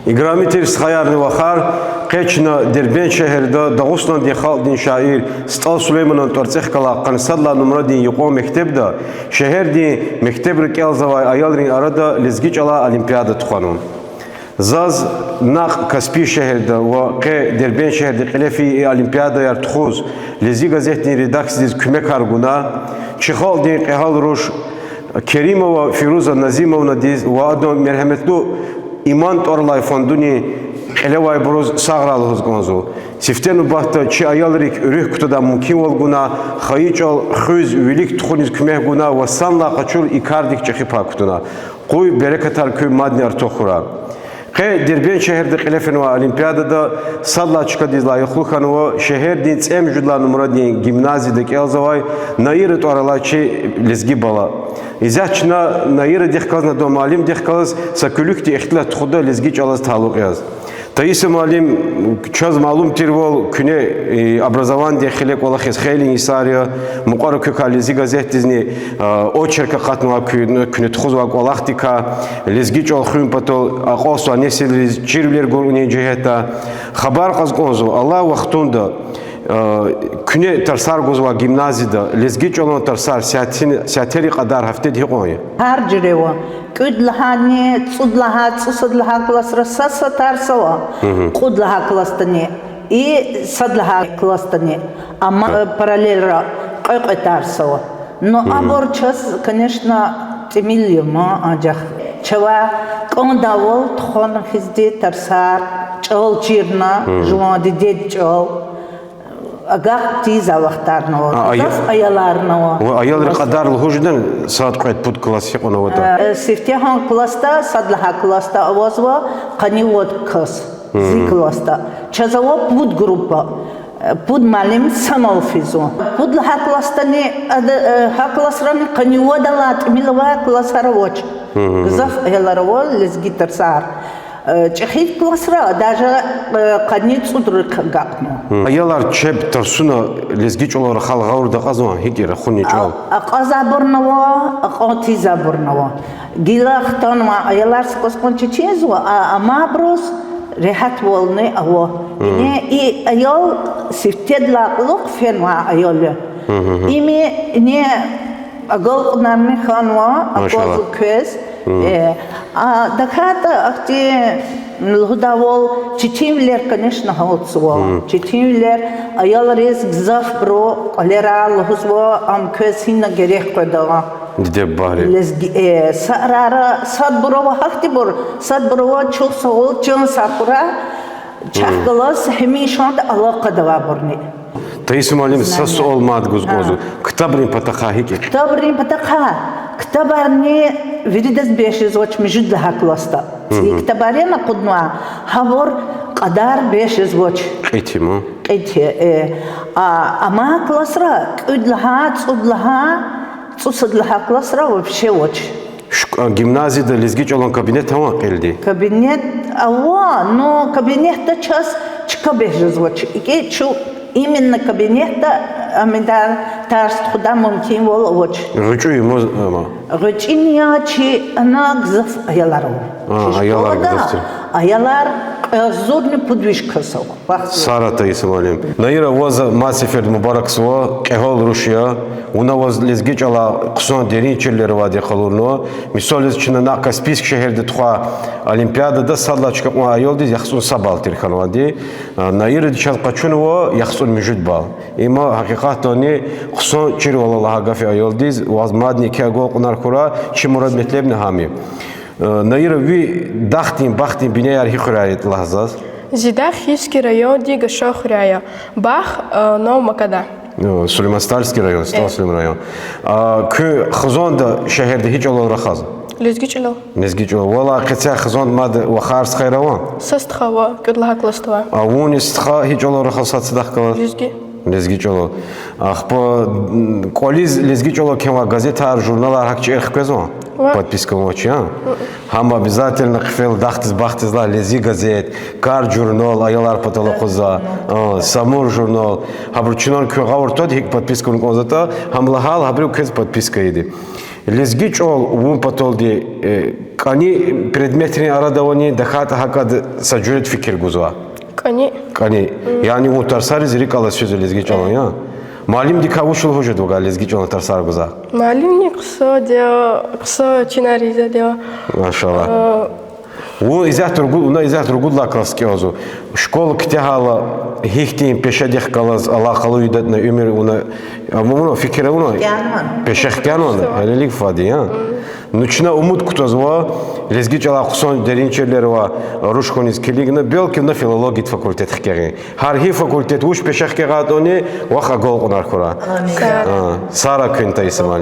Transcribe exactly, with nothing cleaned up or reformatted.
Играми тир стхаярни вахар, къе чна Дербент шегьерда Дагъустандин халкьдин шаир СтӀал Сулейманан тӀварцӀихъ галай къанни сад лагьай нумрадин юкьван мектебда шегьердин мектебра кӀелзавай аялрин арада лезги чӀалай олимпиада тухванва. Заз накь Каспий шегьерда ва къе Дербент шегьерда кьиле фейи и олимпиадаяр тухуз, Лезги газетдин редакциядиз куьмекар гуна, чи халкьдин кьегьал руш Керимова Фируза Назимовнадиз ва адан мергьеметлу Иман тӀвар алай фондунин кьилевайбуруз сагърай лугьуз кӀанзава. Сифте нубатда чи аялрик руьгь кутадай мумкинвал гуна, хайи чӀал хуьз, вилик тухуниз куьмек гуна ва санлай къачур и кардик чӀехи пай кутуна. Къуй берекатар куь мадни артух хьурай. Къе Дербент шегьерда кьиле фенвай олимпиадада сад лагьай чкадиз лайихлу хьанва шегьердин цӀемуьжуьд лагьай нумрадин гимназияда кӀелзавай Наира тӀвар алай чи лезги бала. Исятда чна Наирадихъ галаз, адан муаллимдихъ галаз са куьлуьди ихтилат тухуда лезги чӀалаз талукь яз. Таиса муаллим, чаз малум тирвал, куьне образованидин хиле кӀвалахиз хейлин йисар я, мукьвара квекай Лезги газетдизни очерк акъатнавай, куь-, куьне тухузвай кӀвалахдикай, лезги чӀал хуьн патал акьалтзавай несилриз чирвилер гурунин жигьетдай. Хабар кьаз кӀанзава, алай вахтунда куьне тарсар гузвай гимназияда лезги чӀалан тарсар сятин-, сятерин кьадар гьафтеда гьикьван я? Гьар жуьре ава. КӀуьд лагьайни, цӀуд лагьай, цӀусад лагьай классра са-са тарс ава. Кьуд лагьай классдани и сад лагьай классдани. Амма параллельра кьве-кьве тарс ава. Ну, абур чаз, конечно, тӀимил я ман, анжах чавай кӀандайвал тухвана хьизди тарсар, чӀал чирна, жуван дидед чӀал. Агакь тийизвай вахтарни ава, ая- гзаф аяларни ава. Ва аялрин кьадар лугьуз жедани, сад, кьвед, пуд класс гьикьван аватӀа? Сифтегьан классда, сад лагьай классда авазва къанни вад кас. Зи классда. Чаз ава пуд группа, пуд муаллим санал физва. Пуд лагьай классдани, ада, гьа классрани къанни вадалай тӀимил авай классар авач. Гзаф аялар ава лезги тарсар. ЧӀехи классра даже къанни цӀудрик агакьнава. Аялар чеб тарсуна лезги чӀалал рахаз гъавурда акьазвани, гьикӀ я рахунин чӀал? Акьазвайбурни ава, акьван тийизвайбурни ава. Гила хтанвай аялар са кӀус кьван четинзава, а амайбуруз регьятвални ава. Ингье и аял сифтедилай кьулухъ фенвай аял я. Им ингье агалкьунарни хьанва, аквазва квез. А тахьайтӀа ахьтин лугьудайвал, четинвилер, конечно, гьалтзава. Четинвилер, аялриз гзафбуру кӀвалера лугьузва, ам квез гьина герек къведа. Диде-бубайри. Лезги, э, са арара садбур ава гьахьтинбур, садбур ава, чухсагъул, чан сагъ хьурай, чахъ галаз гьамишанда алакъада авайбурни. Таиса муаллим, са суал мад гуз кӀанзава. Ктабрин патахъай гьикӀ я? Ктабрин патахъай, ктабарни виридаз бес жезвач муьжуьд лагьай классда. ЦӀийи ктабар яни акъуднавай, гьабур кьадар бес жезвач. Кьит я ман. Кьит я, э. А амай классра, кӀуьд лагьай, цӀуд лагьай, цӀусад лагьай классра вообще авач. Шк-, гимназияда лезги чӀалан кабинет авани кьилди? Кабинет ава, но кабинетда чаз чка бес жезвач. ИкӀ чун именно кабинетда ам идан тарс тухудай мумкинвал авач. ГъвечӀи я ман ама? ГъвечӀини я, чи ана гзаф аялар ава. А, аялар гзаф тир. Аялар кьве агъзурни пуд виш кас ава. Сара, Таиса муаллим. Наира, ваз мад сеферда мубаракзава, кьегьал руш я. Вуна ваз лезги чӀалай хъсан дерин чирвилер авайди къалурнава. Мисал яз, чна накь Каспийск шегьерда тухвай олимпиадада сад лагьай чка кьван аялдиз яхцӀурни са балл тир хьанвайди. А, Наиради чаз къачунва яхцӀурни муьжуьд балл. Има гьакъикъатдани хъсан чирвал лагьай гаф я аялдиз, ваз мадни еке агалкьунар хьурай, чи мурад-метлебни гьам я. Э, Наира, ви дахдин, бахдин бинеяр гьи хуьряй я, лагь заз? Зи дах Хивский райондин Гашан хуьряй я. Бах, э, Новомакада. Э, Сулейман-Стальский район, СтӀал Сулейманан район. А куьн хизанда шегьерда гьи чӀалал рахазва? Лезги чӀалал. Лезги чӀалал. Валай къецяй хизанда мад вахар-стхаяр авани? Са стха ава, кӀуьд лагьай классда ава. А вун стха гьи чӀалал рахазва сад садахъ галаз? Лезги. Лезги чӀалал. Ахпа, м, кӀвализ лезги чӀалал кхьенвай газетар, журналар гьакӀ чӀехи хквезвани? Ва. Подписка авач, я? Гьам обязательно хъфейла, дахдиз-бахдиз лагь, Лезги газет, Кард журнал, аялар патал акъудзавай, а, Самур журнал. Гьабуру чна куьн гъавурда твада, гьикӀ подписка авун кӀанзаватӀа, гьам лагьайла гьабуру квез подписка ийиди. Лезги чӀал вун паталди кӀани предметрин арада авани, тахьайтӀа гьакӀ са жуьредин фикир гузва? КӀани. КӀани. Яни вун тарсариз рикӀ алаз физва лезги чӀалан, я? Муаллимдикай вуч лугьуз жеда вавай лезги чӀалан тарсар гузвай? Муаллимни хъсан я, хъсан чинариз я. Машаллагь. Вун исятда ругуд, вуна исятда ругуд лагьай класс кӀелзава. Школа куьтягьайла гьихьтин пешедихъ галаз алакъалу ийидатӀа уьмуьр вуна, а, вуна фикир авуна? Пеше хкянвани? Гьелелиг фад я. Ну, чна умуд кутазва, лезги чӀалай хъсан деринчелер ва руш хьуниз килигна, белки вуна филологиядин факультет хкягъин. Гьар гьи факультет вуч пеше хкягъайтӀани, вахъ агалкьунар хьурай. Сара куьн, Таиса муаллим.